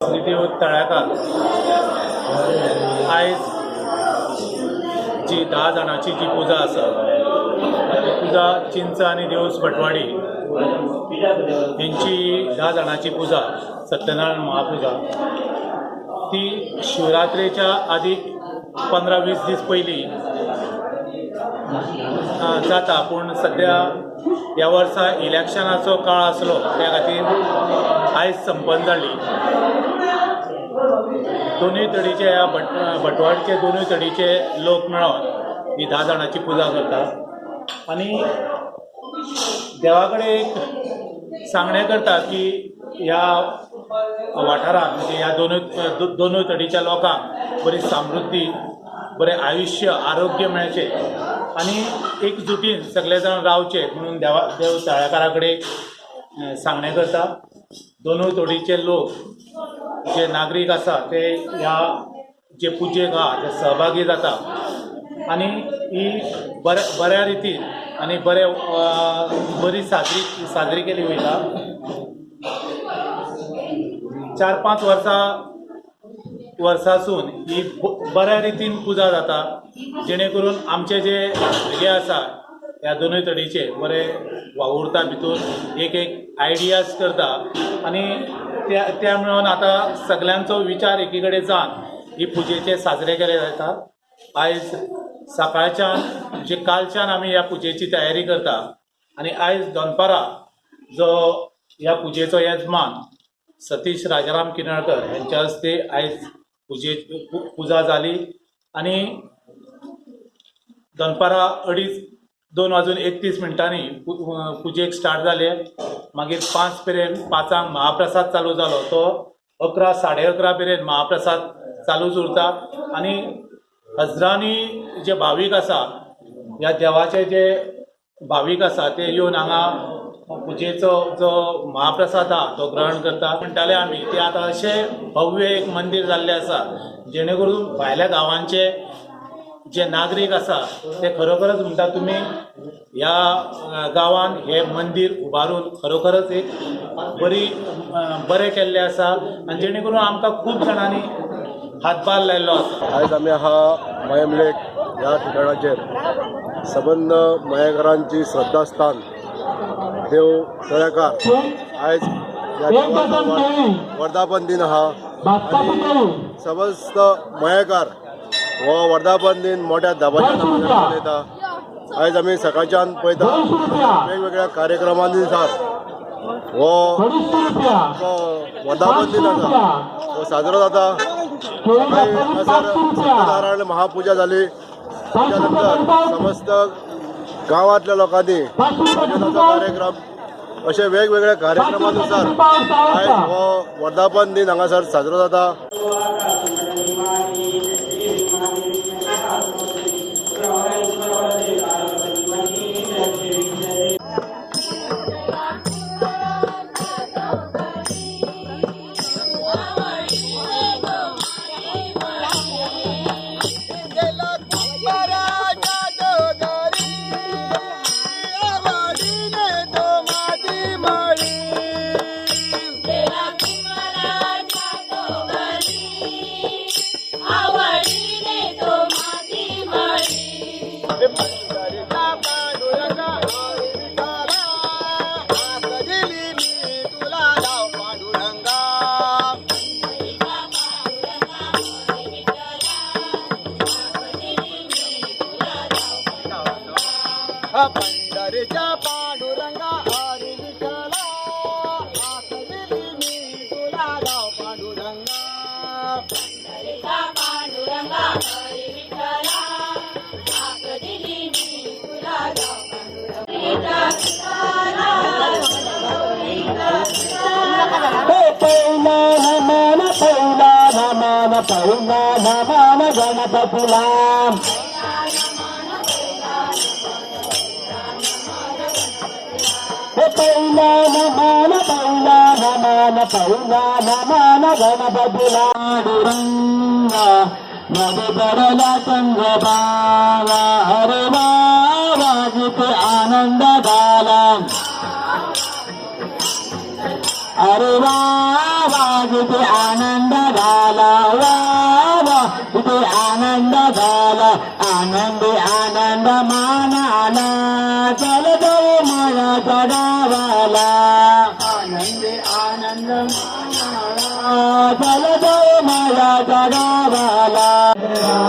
श्रीदेव तळ्याकार आयज जी 10 जाणांची जी पुजा आसा ती पुजा चिंच आनी देवूस भटवाडी हेंची 10 जाणांची पुजा, सत्यनारायण महापुजा, ती शिवरात्रेच्या आदी 15-20 दीस पयलीं जाता. पूण सद्या ह्या वर्सा इलेक्शनाचो काळ आसलो, त्या खातीर आयज संपन्न जाली. दोनूय तडीचे ह्या भटवाडचे दोनूय तडीचे लोक मेळोन ही 10 जाणांची पुजा करता आनी देवा कडेन एक सांगणें करता की ह्या वाठारांत, म्हणजे ह्या दोनूय तडीच्या लोकांक बरी समृद्धी, बरें आयुश्य, आरोग्य मेळचें आनी एकजुटीन सगळे जाण रावचे म्हणून देव तळ्याकारा कडेन सांगणें करता. दोनूय तोडीचे लोक जे नागरीक आसा ते ह्या जे पुजेक आहा ते सहभागी जाता आनी ही बऱ्या रितीन आनी बरी साजरी केली वयता. 4-5 वर्सासून ही बऱ्या रितीन पुजा जाता, जेणे करून आमचे जे भुरगे आसा ह्या दोनूय तडीचे बरे वावुरता, भितूर एक एक आयडियाज करता आनी त्या मेळोन आतां सगल्यांचो विचार एकी कडेन जावन ही पुजेचे साजरे केले जाता. आयज सकाळच्यान, म्हणजे कालच्यान आमी ह्या पुजेची तयारी करता आनी आयज दनपारां जो ह्या पुजेचो येजमान सतीश राजाराम किनळकर हेंच्या हस्ते आयज पुजा जाली आनी दनपारां 2:30 वाजून 31 मिनटांनी पुजेक स्टार्ट जाले. मागीर 5 मेरेन, 5 महाप्रसाद चालू जालो, तो 11 11:30 मेरेन महाप्रसाद चालूच उरता आनी हजरांनी जे भावीक आसा, ह्या देवाचे जे भावीक आसा ते येवन हांगा पुजेचो जो महाप्रसाद आहा तो ग्रहण करता. म्हणटाले आमी ते आतां अशें भव्य एक मंदीर जाल्लें आसा, जेणे करून भायल्या गांवांचे जे नागरीक आसा ते खरोखरच म्हणटा, तुमी ह्या गांवान हें मंदीर उबारून खरोखरच एक बरी बरें केल्लें आसा आनी जेणे करून आमकां खूब जाणांनी हातभार लायल्लो आसा. आयज आमी आहा मयम लेक ह्या ठिकाणाचेर. सबंद मयेकरांची श्रद्धास्थान देव तळ्याकार. आयज ह्या देवाचो वर्धापन दिन आहा आनी समस्त मयेकार हो वर्धापन दिन मोठ्या दबाज्यान मनयता. आयज आमी सकाळच्यान पळयता वेगवेगळ्या कार्यक्रमानुसार हो वर्धापन दिन आसा हो साजरो जाता. सकाळी हांगासर सत्यनारायण महापुजा जाली. त्याच्या नंतर समस्त गांवांतल्या लोकांनी भजनाचो कार्यक्रम, अशे वेगवेगळ्या कार्यक्रमानुसार आयज हो वर्धापन दिन हांगासर साजरो जाता. पंढरीच्या पांडुरंगा हरी विठ्ठला, हाक दिली मी तुला गाव पांडुरंगा. पंढरीचा पांडुरंगा हरी विठ्ठला, हाक दिली मी तुला गाव पांडुरंगा. पहिला नमन, पहिला नमन, पहिला नमन गणपतीला. पहिला नमन, पहिला नमन, पहिला नमन गणपतीला. पांडुरंगा मध्ये पडला चंद्रभागा, हरे वाजित आनंद झाला. अरे वा. किती आनंद झाला, वा वा, किती आनंद झाला. आनंदी आनंद मानाला, चल जाऊ मायाच्या गावाला. आनंदी आनंद मानाला, चल जाऊ मायाच्या गावाला.